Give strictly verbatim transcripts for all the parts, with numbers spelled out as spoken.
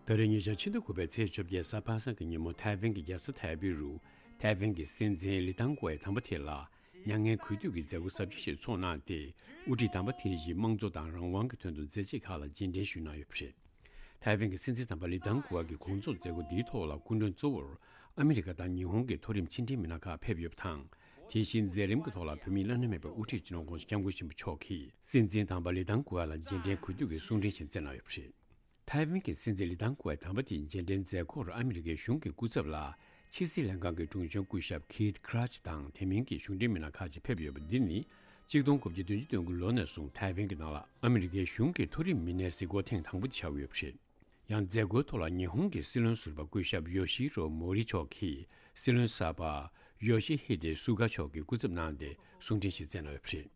ད་རེས་ཉེ་ཆར་ཕྱི་ཟླ་དགུ་པའི་ཚེས་བཅོ་བརྒྱད་གཟའ་པ་སངས་ཀྱི་ཉིན་མོ་ཐའེ་ཝན་གྱི་རྒྱལ་ས་ཐའེ་པེ་རུ་ཐའེ་ཝན་གྱི་སྲིད་འཛིན་ལི་ཐང་གོ་ཝེ་དམ་པ་དེ་ལ་མྱ་ངན་གུས་འདུད་ཀྱི་མཛད་སྒོ་གཟབ་རྒྱས་ཤིག་ཚོགས་གནང་སྟེ། དབུ་ཁྲིད་དམ་པ་དེ་ཡིས་དམངས་གཙོ་དང་རང་དབང་གི་དོན་དུ་མཛད་རྗེས་ཁག་ལ་རྗེས་དྲན་ཞུས་གནང་ཡོད་པ་རེད། ཐའེ་ཝན་གྱི་སྲིད་འཛིན་དམ་པ་ལི་ཐང་གོ་ཝེ་གི་དགོངས་རྫོགས་མཛད་སྒོ་འདིའི་ཐོག་ལ་སྐུ་མགྲོན་གཙོ་བོར་ཨ་མི་རི་ཀ་དང་ཉི་ཧོང་གི་མཐོ་རིམ་ཕྱི་འབྲེལ་མི་སྣ་ཁག་ཕེབས་ཡོད་པ་དང་། དེ་བཞིན་མཛད་རིམ་གྱི་ཐོག་ལ་བོད་མིའི་བླ་ན་མེད་པའི་དབུ་ཁྲིད་སྤྱི་ནོར་༧གོང་ས་༧སྐྱབས་མགོན་ཆེན་པོ་མཆོག་གིས་སྲིད་འཛིན་དམ་པ་ལི་ཐང་གོ་ཝེ་ལ་རྗེས་དྲན་གུས་འདུད་ཀྱི་གསུང་འཕྲིན་ཞིག་བསྩལ་གནང་ཡོད་པ་རེད། ཐའེ་ཝན་གྱི་སྲིད་འཛིན་ལི་ཐང་གོ་ཝེ་དམ་པ་དེའི་རྗེས་དྲན་མཛད་སྒོར་ཨ་མི་རི་ཀའི་གཞུང་གི་སྐུ་ཚབ་ལ་ཕྱི་སྲིད་ལྷན་ཁང་གི་དྲུང་ཆེ་སྐུ་ཞབས་Keith Krach དང་དེ་མིན་གྱི་གཞུང་འབྲེལ་མི་སྣ་ཁག་ཅིག་ཕེབས་ཡོད་པ་འདི་ནི་གཅིག་སྟོང་དགུ་བརྒྱ་བདུན་ཅུ་དོན་དགུ་ལོ་ནས་བཟུང་ཐའེ་ཝན་གྱི་ནང་ལ་ཨ་མི་རི་ཀའི་གཞུང་གི་མཐོ་རིམ་མི་སྣའི་གཟིགས་སྐོར་ཐེངས་དང་པོ་དེ་ཆགས་ཡོད་པ་རེད། ཡང་མཛད་སྒོའི་ཐོག་ལ་ཉི་ཧོང་གི་སྲིད་བློན་ཟུར་པ་སྐུ་ཞབས་ཡོ་ཤི་རོ་མོ་རི་མཆོག་གིས་སྲིད་བློན་གསར་པ་ཡོ་ཤི་ཧི་དེ་སུ་ག་མཆོག་གི་སྐུ་ཚབ་གནང་སྟེ་གསུང་འཕྲིན་ཞིག་བསྩལ་གནང་ཡོད་པ་རེད།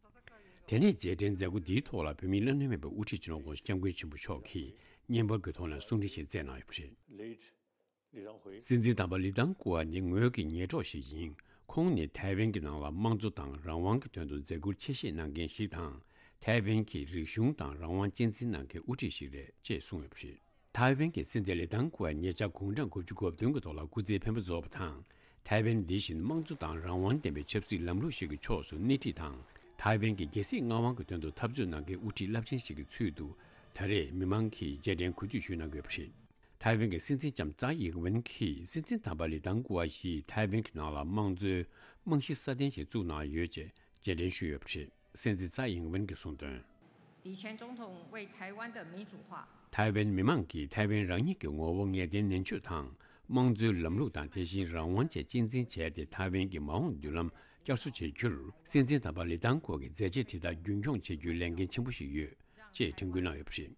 དེ་ནས་རྗེས་དྲན་མཛད་སྒོ་འདིའི་ཐོག་ལ་བོད་མིའི་བླ་ན་མེད་པའི་དབུ་ཁྲིད་སྤྱི་ནོར་༧གོང་ས་༧སྐྱབས་མགོན་ཆེན་པོ་མཆོག་གིས་བརྙན་པར་གྱི་ཐོག་ནས་གསུང་འཕྲིན་ཞིག་བསྩལ་གནང་ཡོད་པ་རེད། Late Li Tanghui. སྲིད་འཛིན་དམ་པ་ལི་ཐང་གོ་ཝེ་ནི་ངོས་ཀྱི་ཉེ་གྲོགས་ཤིག་ཡིན། ཁོང་ནི་ཐའེ་ཝན་གྱི་ནང་ལ་དམངས་གཙོ་དང་རང་དབང་གི་དོན་དུ་མཛད་ཁུར་ཆེ་བཞེས་གནང་མཁན་ཞིག་དང་། ཐའེ་ཝན་གྱི་རིག་གཞུང་དང་རང་དབང་གཅེས་འཛིན་གནང་མཁན་དབུ་ཁྲིད་ཞིག་རེད་ཅེས་གསུངས་ཡོད་པ་རེད། ཐའེ་ཝན་གྱི་སྲིད་འཛིན་ལི་ཐང་གོ་ཝེ་ཉེ་ཆར་དགུང་གྲངས་དགུ་བཅུ་གོ་བདུན་གྱི་ཐོག་ལ་སྐུ་ཚེའི་འཕེན་པ་རྫོགས་པ་དང་། ཐའེ་ཝན་འདི་བཞིན་དམངས་གཙོ་དང་རང་དབང་ལྡན་པའི་ཆབ་སྲིད་ལམ་ལུགས་ཤིག་གི་ཕྱོགས་སུ་སྣེ་ཁྲིད་དང་། ཐའེ་ཝན་གྱི་རྒྱལ་སྲིད་མངའ་དབང་གི་དོན་དུ་འཐབ་རྩོད་གནང་མཁན་དབུ་ཁྲིད་རླབས་ཆེན་ཞིག་གི་ཚུལ་དུ། ད་རེས་མི་མང་གིས་རྗེས་དྲན་གུས་འདུད་ཞུས་གནང་དགོས་པ་རེད། ཐའེ་ཝན་གྱི་སྲིད་འཛིན་ལྕམ་ཙའེ་ཡིང་ཝེན་གྱིས་སྲིད་འཛིན་དམ་པ་ལི་ཐང་གོ་ཝེ་ཡིས་ཐའེ་ཝན་གྱི་ནང་ལ་དམངས་གཙོའི་རྨང་གཞི་སྲ་བརྟན་ཞིག་བཙུགས་གནང་ཡོད་ཅེས་རྗེས་དྲན་ཞུས་ཡོད་པ་རེད། སྲིད་འཛིན་ཙའེ་ཡིང་ཝེན་གྱིས་གསུངས་དོན། 李前总统为台湾的民主化 ཐའེ་ཝན་མི་མང་གིས་ཐའེ་ཝན་རང་ཉིད་ཀྱི་ངོ་བོ་ངེས་གཏན་ནན་བརྗོད་དང་། དམངས་གཙོའི་ལམ་ལུགས་དང་དེ་བཞིན་རང་དབང་བཅས་གཅེས་འཛིན་བྱས་ཏེ་ཐའེ་ཝན་གྱི་མ་འོངས་མདུན་ལམ་བསྐྱར་གསོ་བྱེད་རྒྱུར་སྲིད་འཛིན་དམ་པ་ལི་ཐང་གོ་ཝེ་གྱི་མཛད་རྗེས་དེ་དག་རྒྱུན་འཁྱོངས་བྱེད་རྒྱུའི་ལས་འགན་ཆེན་པོ་ཞིག་ཡོད། ཅེས་དྲན་སྐུལ་གནང་ཡོད་པ་རེད།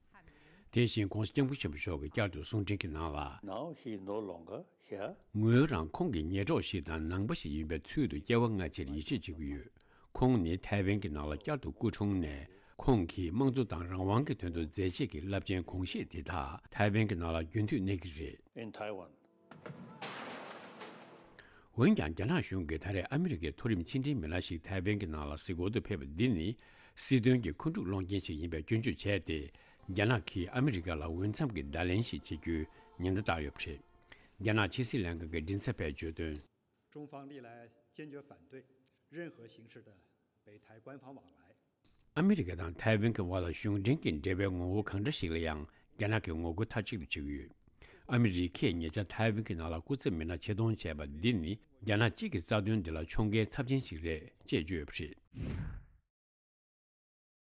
དེ་བཞིན་༧གོང་ས་༧སྐྱབས་མགོན་ཆེན་པོ་མཆོག་གིས་བསྐྱར་དུ་གསུང་འཕྲིན་གྱི་ནང་ལ། Now he is no longer here. ངོས་རང་ཁོང་གི་ཉེ་གྲོགས་ཤིག་དང་ནང་པ་ཞིག་ཡིན་པའི་ཚུལ་དུ་སྐྱེ་བ་སྔ་ཕྱིར་ཡིད་ཆེས་བྱེད་ཀྱི་ཡོད། ཁོང་ནི་ཐའེ་ཝན་གྱི་ནང་ལ་བསྐྱར་དུ་སྐུ་འཁྲུངས་ནས། ཁོང་གིས་དམངས་གཙོ་དང་རང་དབང་གི་དོན་དུ་མཛད་རྗེས་ཀྱི་རླབས་ཆེན་གོམས་གཤིས་དེ་དག་ཐའེ་ཝན་གྱི་ནང་ལ་རྒྱུན་མཐུད་གནས་ཀྱི་རེད། In Taiwan. འོན་ཀྱང་རྒྱ་ནག་གཞུང་གིས་ད་རེས་ཨ་མི་རི་ཀའི་མཐོ་རིམ་ཕྱི་འབྲེལ་མི་སྣ་ཞིག་ཐའེ་ཝན་གྱི་ནང་ལ་གཟིགས་སྐོར་དུ་ཕེབས་པ་འདི་ནི་སྲིད་དོན་གྱི་འཁོན་འཁྲུག་སློང་རྐྱེན་ཞིག་ཡིན་པའི་སྐྱོན་བརྗོད་བྱས་ཏེ། རྒྱ་ནག་གིས་ཨ་མི་རི་ཀ་ལ་འོས་འཚམ་གྱི་བརྡ་ལན་ཞིག་བྱེད་རྒྱུའི་ཉེན་བརྡ་བཏང་ཡོད་པ་རེད། རྒྱ་ནག་ཕྱི་སྲིད་ལྷན་ཁང་གི་མགྲིན་ཚབ་པས་བརྗོད་དོན། 中方历来坚决反对任何形式的北台官方往来。 ཨ་མི་རི་ཀ་དང་ཐའེ་ཝན་གྱི་བར་ལ་གཞུང་འབྲེལ་གྱི་འབྲེལ་བའི་ངོ་བོ་གང་འདྲ་ཞིག་ལ་ཡང་རྒྱ་ནག་གིས་ངོ་རྒོལ་མཐའ་གཅིག་ཏུ་བྱེད་ཀྱི་ཡོད། ཨ་མི་རི་ཀས་ཉེ་ཆར་ཐའེ་ཝན་གྱི་ནང་ལ་སྐུ་ཚབ་མི་སྣ་ཆེད་གཏོང་བྱས་པ་འདི་ནི་རྒྱ་ནག་གཅིག་གི་རྩ་དོན་འདི་ལ་ཕྱོགས་འགལ་ཚབས་ཆེན་ཞིག་རེད་ཅེས་བརྗོད་ཡོད་པ་རེད།